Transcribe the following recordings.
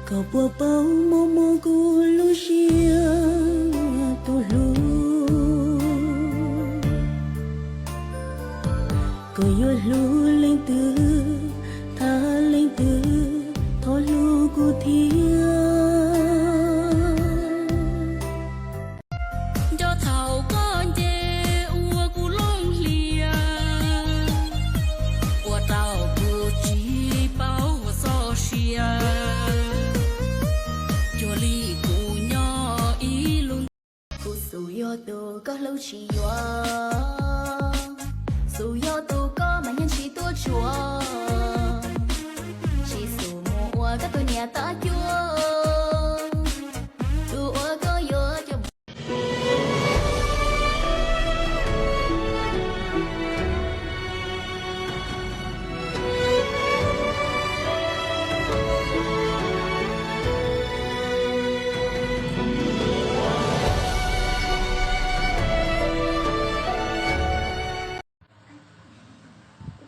Koj puas paub muaj muaj kuv lub siab tus hlub, koj yuav hlub leej twg, thab leej twg, thov hlub kuv thiab. Nco thaum koj nce ua kuv looj hlias, ua rau kuv tsis paub ua txoj sia, cuag li kuv nyob ib lub ntiaj teb. Kuv xub yog tus koj hlub tsis yuav, xub yog tus koj mas yeej tsis tuaj tsuas, tsis xub mus ua koj tus niam tab cuab, tus uas koj yuav coj.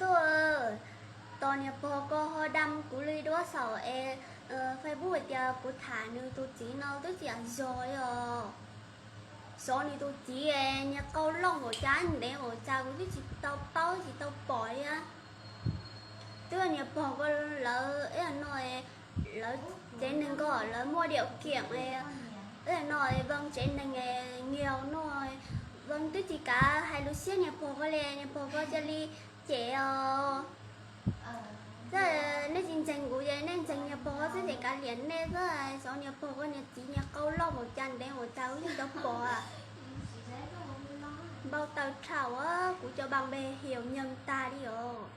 Ntuj, tos niam pog ko ho dam kuv li duab saum es Facebook hais tias kuv tham nws tus txiv no twb tsis yam zog li os. Xyov nws tus txiv es niag qau loj npaum cas ntev npaum cas kuv twb tsis tau paub tsis tau pom li. Twb niag pog ko lawv ib yam no, lawv tsev neeg ko lawv muaj diam kiam, ib yam no Vee tsev neeg nyias no, Vee twb tsis kav hais lus siab niag pog ko li, niag pog ko cia li cem os. Nej tsis ntseeg kuv ces nej ntseeg niag pog xwb ces kav liam nej xwb. Xyov niag pog ko niag txiv niag qau loj npaum cas ntev npaum cas kuv twb tsis tau pom. Npau taws dhau, kuv cov npa npe hiaum nyees tag li os.